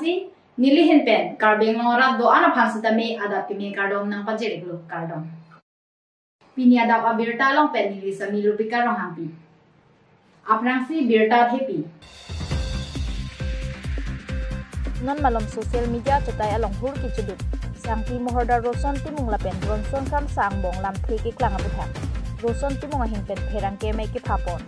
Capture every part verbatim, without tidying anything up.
Si, neli ahin pen Karbi Anglong arat do-an aphan sitame adap kimi kardom nangpajir-iklo, kardom. Pini adap abirta along pen neli Sami Lupika Ronghangpi. Aphrangsi birta thepi. Non malom social media achotai along hur kechudut Sangti Mohordar Roson Timung lapen Bronson Kramsa angbong lamthe keklang aputhak Roson Timung ahin pen pherangke mei kephapon.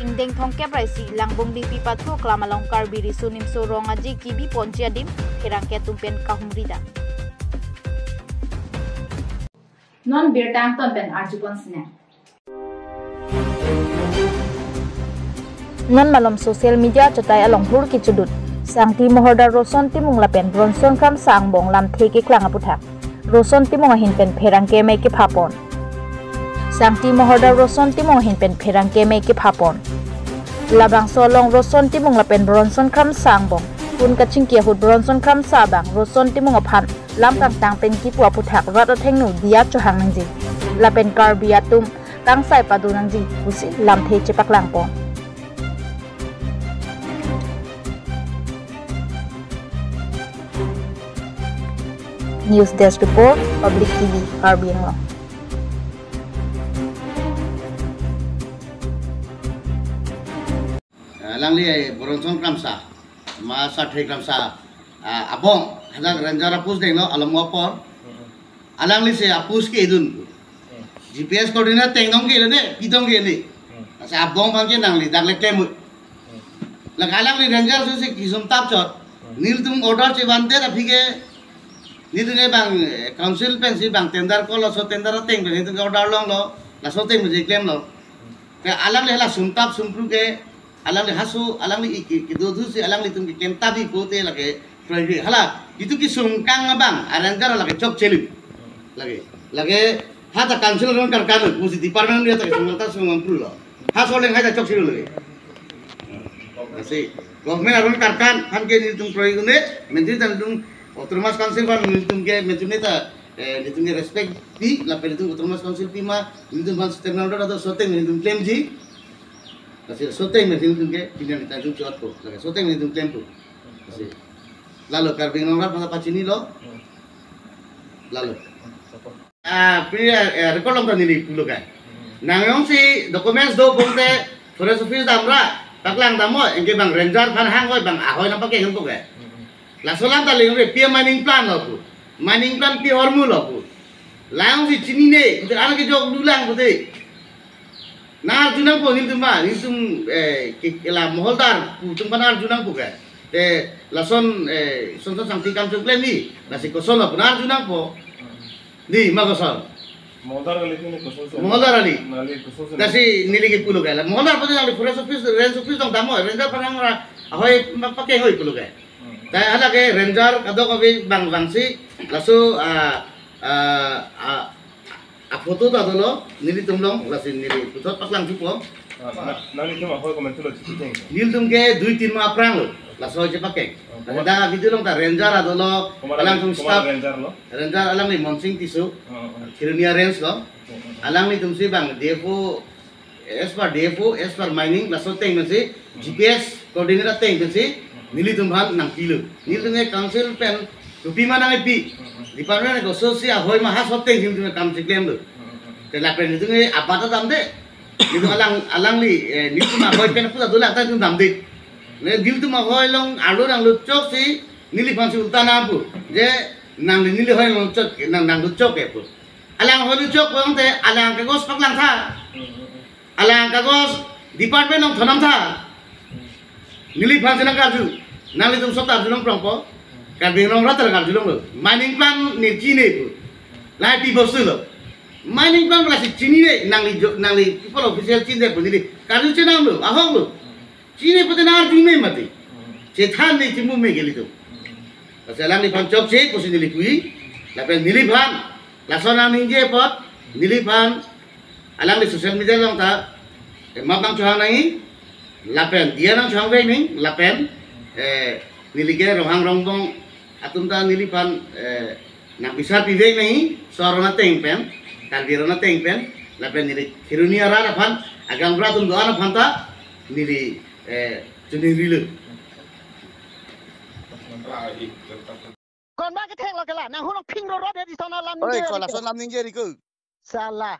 Ingdeng thomkep ra isi Langbongdingpi Pathu Aklam along Karbi Riso Nimso Rong Aje kebiponji adim pherangke atum pen kahumri dam. Non birta angton pen arjupon sinang. Non malom social media achotai along hur kechudut Sangti Mohordar Roson Timung lapen Bronson Kramsa angbong lamthe keklang aputhak Roson Timung ahin pen pherangke mei kephapon. Sangti Mohordar Roson Timung ahin pen pherangke mei kephapon. Labangso along Roson Timung lapen Bronson Kramsa angbong pun kachingki ahut Bronson Kramsa abang Roson Timung aphan lam kangtang pen kipu aputhak rat athengno diya chohang nangji lapen Karbi atum kangsai pado nangji pusi lamthe chepaklangpon. News Desk Report, Public T V, Karbi Anglong. Alangli Bronson Kramsa, ma Sarthe Kramsa, ah, abong, hadak Ranger a-post denglo, along apor. Alangli si a-post kedun. G P S coordinate tengdong ke ne, pidong ke ne. Asa abong abang ke nangli dak le klem. Lake alangli Ranger si si kisum tap chot. Nelitum order chevandet aphi ke, nelitum ke bang, eh, council pensi bang tender call, laso tender ateng pen nelitum ke order longlo, laso ateng pen si klemlo. Ke alangli hala sum tap sum phru ke, alangli haso, alangli iki, kedo do si alanglitum ke kem tap-i pote lake, prohibit. Hala, itum kisum kang abang, a-Ranger lake chokche lo. Lake, lake, ha ta council aron karkan lo, pusi department dia ta kisum ta sum phrulo. Haso leng hai ta chokche lo lake. Lasi, government aron karkan, aphan ke nelitum prohibit ne, menteri ta nelitum autonomous council aphan nelitum ke, menteri ne ta, eh, nelitum ke respect pi, lapen nelitum autonomous council pi ma, nelitum aphan standard order do, laso ateng nelitum klemji. Lasi laso ateng nelitum ke, pini nelitum chot ko, lake laso ateng nelitum klempo. Lasi. Lalo Karbi Anglong rat aphan pachinilo. Lalo. Ah, pini, eh, record along ta neli pulo ke. Nang jongsi documents do pulote forest office damra, paklang damnon, anke bang Ranger aphan hang oi bang ahoi nangpakeng po ke. Laso alam ta lengre, pi a-mining plan lo pu. Mining plan pi ahormu lo pu. Lang si chinine, itum anak kejok dulang pute. Nang arju nangpo nelitum ba, nelitum, eh, ke, ke la Mohordar pu atum aphan nang arju nangpo ke. Te lason, eh, son son Sangti kam chokle ni, lasi koson lo pu nang arju nangpo. Di, ma koson. Mohordar kali ini khusus. Mohordar kali. Nali khusus. Lasi neli ke pulo ke la. Mohordar pute nangli forest office, range office dong damnon, Ranger aphan hang ra, ahoi ma pakeng oi pulo ke. Hmm. Ta hala ke Ranger kadokave bang bangsi, laso, ah, ah, ah, a-photo ta dolo, nelitum along, lasi neli puthot paklang thupo. Ah, na, nanglitum ahoi komantu lo chikiteng. Nelitum ke dui tin ma aphrang lo, laso chepakeng. Oh, lasi komat- dak video along ta Ranger adolo, komat- alangtum komat staff. Ranger lo? Ranger alangli Monsing Tisso, oh, oh. Khironia Range lo. Oh, oh. Alanglitum si bang D F O, as per D F O, as per mining, laso ateng pensi, G P S coordinate ateng pensi, nelitum aphan nangpilo. Nelitum ke council pen, kopi ma nangpi. Department ko sosi ahoi ma haso ateng nelitum ke kam cheklemlo. Te lapen nelitum ke abat damde. Nelitum alang, alangli, eh, nelitum ahoi pen puta dola ta nelitum damde. Ne nelitum ahoi along arlo nanglo chok si, neliphan si ulta nangpu. Je, nangli neli ahoi along chok, nang, nanglo chok ke pu. Alang ahoi lo chok pulote, alang kagos paklang tha. Alang kagos department along thondam tha. Neliphan si nangkarju. Nanglitum sota arjulong prongpo. Karbi Anglong rat ta karjulonglo. Mining plan ne chini pu. Lahai pi bostu lo. Mining plan lasi chinine nangli jo, nangli people official chinine pu neli. Karju chenam lo, ahok lo. Chini pute nang arju me mati. Chethan ne chimu me ke nelitum. Lasi alangliphan chokche pusi neli pu-i. Lapen neliphan. Lason nangji apot. Neliphan. Alangli social media along ta, eh, map nangchohang nangji, lapen diya nangchohang vek nangji, lapen, eh, neli ke Ronghang Rongbong atum ta neliphan, eh, nangpisar pi vek nangji, so aron ateng pen, Karbi aron ateng pen, Lapen neli Kheroni arat aphan, agaonbura atum do-an aphan ta neli, eh, choningri lo. Konba kethek lo kela, nang hunong phing roro de di sona lam Oi, ningje ko ri lason ko. Lam ningje ri ko. Sala.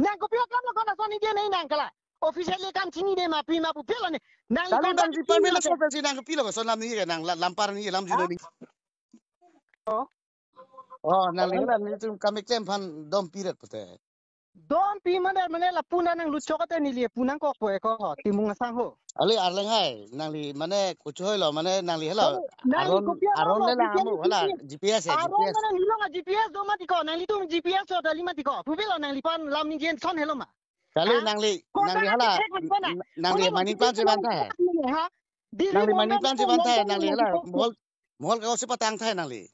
Nang kopi akam lo ko lason ningje nai nang kela. Officially kam chinine ma pi ma pu pilo ne. Nang Lalu kon nang di pamela nang so pensi nang kopi lo ko son lam ningje nang la-, lampar ningje lam Ha? Jino ni. Oh. Oh, nang Oh. Lingla nelitum kam keklem aphan dom piret pute. Dom pi mane mane lapu nang lutchok ate neli pu nangkokpo eko Timung asang ho. Ali Arleng hai, nangli mane kuchu hoi lo, mane nangli helo. Nangli Aron, kopi Aron lo, le la G P S, amu, hala, G P S. G P S ya, Aron G P S. Mane nilong a G P S do mati ko, nanglitum G P S cho dali mati ko. Pupilo nangliphan lam ningje son helo ma. Kali Ha? Nangli, Konba nangli hala, kethek mati ko na. Nangli Konba money plant si banta hai. Ha? Dili Nangli money Bombay plant si banta hai, Bombay nangli hala, Bombay. Mohol, mohol ka si patang thai nangli.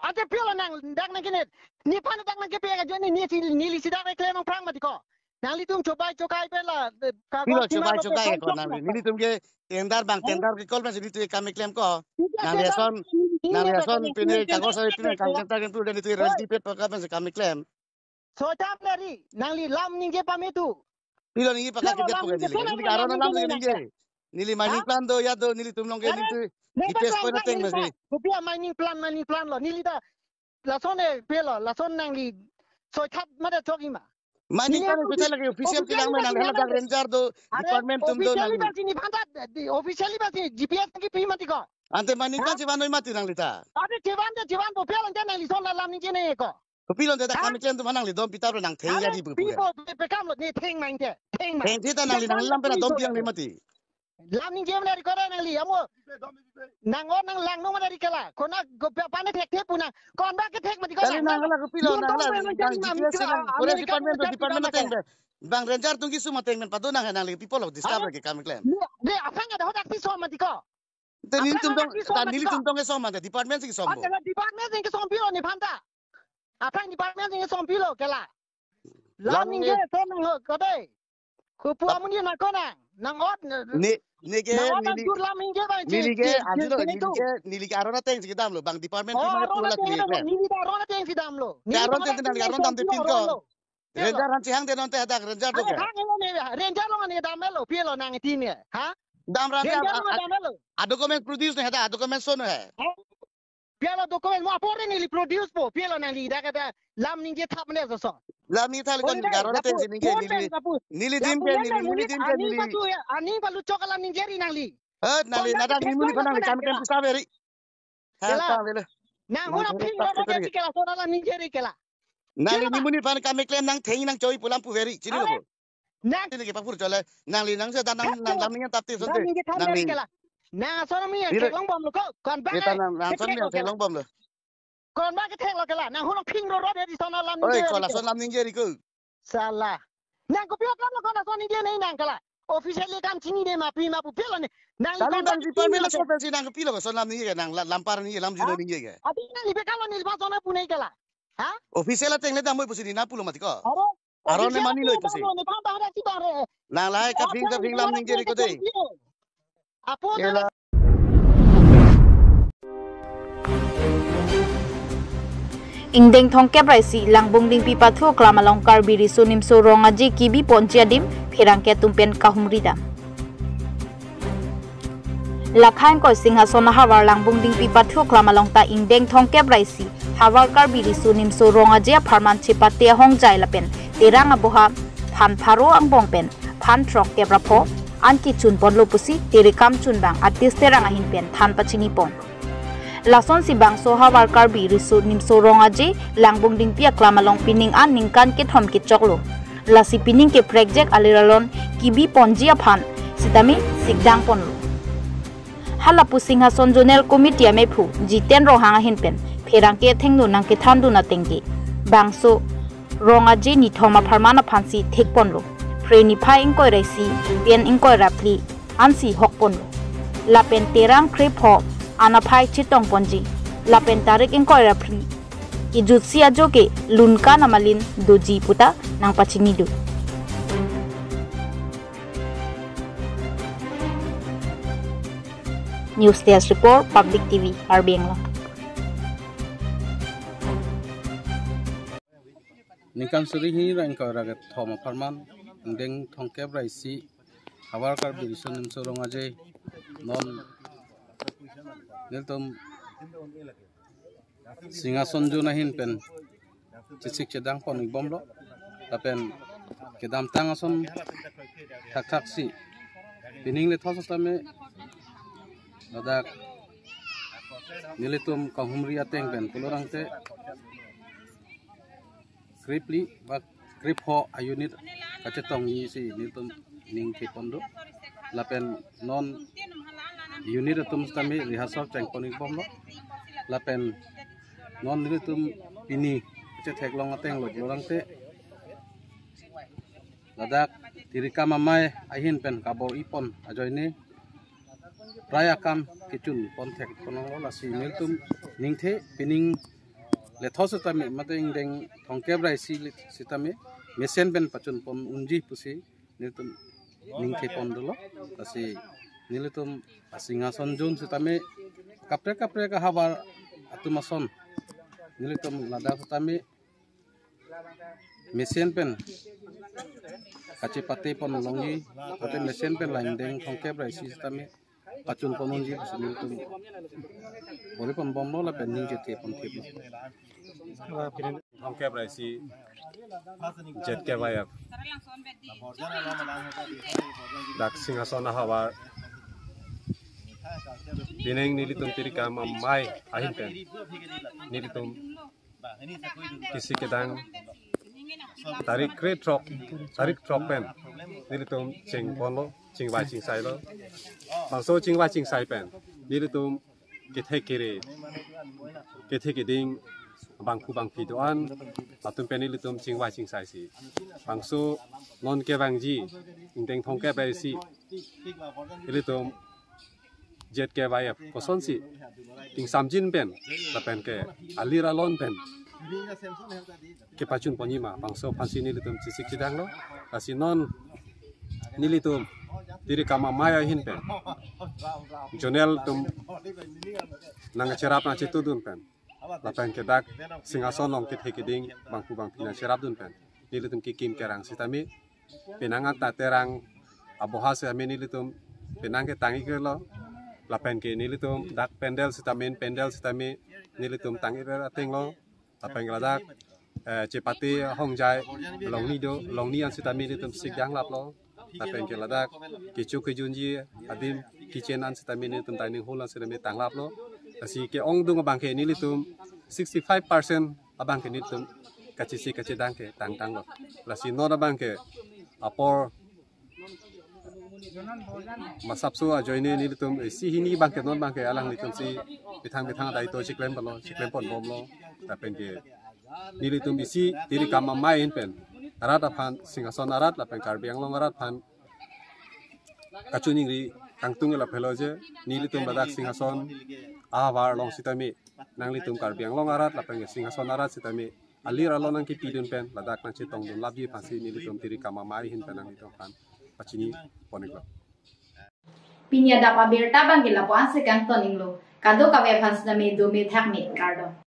Ante pilo nang dak nang kene. Nephan dak nang kepi ajo ni, ni si, neli si dak keklem aphrang mati ko. Nanglitum chobai chokai pen la, eh, kagos Pilo chobai chokai ko nangli. Nelitum ke tender bang tender ke kol pensi nelitum kam keklem ko. Nangli ason, nangli ason pine kagos ai pine kam center ke tu dan itu royalty pet paka pensi kam keklem. Socham dari, nangli lam ningje pame tu. Pilo ningje paka Pilo ke lam depo ningje neli. Neli lam aron ningje lam ningje. Neli mining Ha? Plant do ya do nelitum long ke Are, nelitum nang di pes pang ko na teng neli masi. Pang. Kopi a mining plant, mining plant lo. Neli ta lason e pilo, lason nangli socham mada chok ima. Mining Neli plant office, official officially kilang ma nangli pasi hala dak nangli. Ranger do Are, department atum do officially nangli. Pasi nephan ta, di, officially pasi G P S kipi mati ko. Ante mining Ha? Plant si vanoi mati nangli ta. Are chevan de chevan po pilo ante nangli son la lam ningje ne ko. Kopilo ante dak Ha? Kam keklem atum nangli dom pi ta ro nang theng ya Are di pu pi pu ya. Po pe, pe kam lo ne theng mang te. Theng mang. Theng thita nangli Theng nangli mang lam pena pi dom po piang pe. Ni mati. Lam ningje mane ri ko nangli amo. Nang o nang lang no mane ri kela. Kona go pa ne thek the pu nang. Konba kethek mati ko Kali nang. Nang hala kopilo Nang nang dong hala pe nang nang jam G P S nang nang kore America department nang to jam department nang teng be. Bang Ranger atum keso ma teng men pado nang nangli people of disturb Ha? Ke kam keklem. Ni, de asang ada hodak si so mati ko. Te nelitum tong, ta nelitum tong kesom ante department si kesom bo. Ante department si kesom pilo nephan ta. Aphrang department si kesom pilo kela. Lam Lam ningje ningje. Son nang ho kode. Kupu Tap- amun ye nang ko nang. Nang ot. Ne, neke Nang ot nang neli, jur lam ningje bang neli ke, adu lo, neli ke, neli ke aron ateng si kedam lo, bang department Oh, pi mana aron pula ateng si kedam lo, neli ta aron ateng si dam lo. Te aron ateng si nang aron dam te pin ko. Ranger han chihang de non te hadak Ranger do Are ke. Hang lo ne, Ranger lo ne dam lo, pilo nang tin ne. Ha? Dam Ranger Ranger a, lo a, dam lo. A document produce ne hadak, a document so ne hai. Ha? Pilo document mo apor neli produce po, pilo nangli dak ada lam ningje thap ne so so. Lam ni thal kon Ore, garon dapu, ateng si ningje phone neli. Pen dapu. Neli dim Dapu ke yan neli, neli neli dim ke aning neli. Patu ya, aning palu chok lam ningje ri nangli. Eh, nangli Kon nadak dak ni muni phone phan nangli dak kam dak kam dak. Pisa veri. Kela. Tang, tang, lele. Nang huna Nang ping tak ro kita ro lagi. Kela, sona lam ningje ri kela. Nangli Kela ni ba? Muni phan kam keklem nang theng nang choi pu lam pu veri. Chini lo Are, ko. Nang Chini ke papur chole. Nangli nang se dan nang Kap nang ko. Lam ning tap ti Lam sonte. Ningje tham Nangli. Ri kela. Nang ason mi yang Dire. Theklong bom lo ko. Kon ba Kita nang nang son theklong mi yang ko kela. Theklong bom lo. Konba kethek lo kela. Nang hunong phing roro de di sona lam Oi, ningje ko ri lason kela. Lam ningje ri ko. Sala. Nang kopi akam lo ko lason ningje nai nang kela. Officially kam chinine ma pi ma pu pilo ne. Nang Lalu ikan nang bagi department pilo la ke. Sopen si nang kopilo ko son lam ningje ke nang la-, lampar ningje lam jino Ha? Ningje ke. Adi nang ipe kalo neli pa sona pu nai kela. Ha? Official ateng le dam moi pusi nina pulo mati ko. Aro. Aron ne Official mani ateng loi le dam pusi. Lo ne pa bahar si bahar. Nang lahai Apa kaping kaping lam ningje ri ko de. Apo Kela. Ingdeng thomkep ra isi Langbung Dingpi pathu aklam along Karbi Riso Nimso Rong Aje kebi ponji adim pherangke atum pen kahumri dam. Lakha ingkoi Singhason ahavar Langbung Dingpi pathu aklam along ta ingdeng thomkep ra isi havar Karbi Riso Nimso Rong Aje apharman chepate ahongjai lapen Terang aboha phan pharo angbong pen phan throkkep ra pho an kechun ponlo pusi Terekam chunbang Atis Terang ahin pen than pachini pon. Lasonsi bangso havar Karbi Riso Nimso Rong Aje Langbung Dingpi aklam along pining an ningkan kethom kechoklo. Lasi pining keprekjek alir alon kebi ponji aphan sitame sikdang ponlo. Halapu Singhason Zonal Committee amephu Jiten Ronghang ahin pen pherangke athengno nangkethan dun ateng ke bangso Rong Aje nithom apharman aphansi thek ponlo. Phre niphai ingkoi ra isi pen ingkoi ra phli ansi hok ponlo. Lapen Terang kre pho an aphai chetong ponji. Lapen tarik ingkoi ra phli kejutsi ajo ke lunkan amalin doji puta nangpachini do. News Desk Report, Public T V, Karbi Anglong. Ningkan suri hini ra ingkoi ra kethom apharman, ingdeng thomkep ra isi, havar Karbi Riso Nimso Rong Aje, non nelitum Singhason Zone ahin pen chesik chedang pon-ik bomlo, lapen kedamtang ason thakthaksi pining lethos setame ladak nelitum kahumri ateng pen pulorangte krepli ba krepho a-unit kachetongji si nelitum ningthepon do. Lapen non unit atum setame rehearsal chengpon-ik bomlo. Lapen non nelitum pini chetheklong ateng lo pulorangte ladak Tirikam Amei ahin pen kabor-ipon ajoine prai akam kechun pon thekpon longlo. Lasi nelitum ningthe pining lethos setame mate ingdeng thomkep ra isi setame mesen pen pachun pon unji pusi nelitum ningthepon dolo. Lasi nelitum Singhason Zone setame kaprek kaprek ahavar atum ason nelitum ladak setame mesen pen kachepate pon longji, mate mesen pen la ingdeng thomkep ra isi setame pachun pon unji pusi nelitum bor-ipon bomlo lapen ningje thepon theplo. Thomkep ra isi Z K Y F dak Singhason ahavar pining nelitum Tirikam Amei ahin pen nelitum kesik kedang tarik krethrok, tarik throk pen nelitum chengponlo, chingvai chingsailo. Bangso chingvai chingsai pen nelitum kethe kere, kethe keding, bangphu bangphi do-an, latum pen nelitum chingvai chingsaisi. Bangso non kevangji ingdeng thomkep ra isi ilitum Z K Y F kosonsi ingsamjin pen lapen ke alir alon pen kepachun ponji ma, bangso aphansi nelitum chesik chedanglo. Lasi non nelitum Tirikam Amei ahin pen zonal atum nangcherap nangchetudun pen lapen ke dak Singhason along kethe keding, bangphu bangphi nangcherapdun pen nelitum kekim kerang setame penang anta terang aboha setame nelitum penang ketang-iklo. Lapen ke nelitum dak pandal setame, pandal setame nelitum tang-ik atenglo. Lapen ke ladak eh, chepate hongjai longni do, longni an setame nelitum sikdang laplo. Lapen ke ladak kecho kejunji adim kitchen an setame nelitum, dining hall an setame tanglaplo. Lasi ke-ongdung abang ke nelitum sixty-five percent abang ke nelitum kachesik kachedang ke tangtanglo. Lasi non abang ke apor masapso ajoine nelitum isi hini abang ke non abang ke alanglitumsi methang methang adai to chiklem palo, chiklem pon bomlo. Lapen ke nelitum isi Tirikam Amei ahin pen arat aphan, Singhason arat lapen Karbi Anglong arat aphan kachiningri kangtung lapen lo je nelitum ladak Singhason ahavar along setame nanglitum Karbi Anglong arat lapen ke Singhason arat setame alir alon nangkepidun pen ladak nangchetongdun lapji aphansi nelitum Tirikam Amei ahin pen nanglitum aphan pachini pon-iklo. Pini adap abirta abang ke lapu-an si kangton-iklo. Kadokave aphan setame dome thakme, kardom.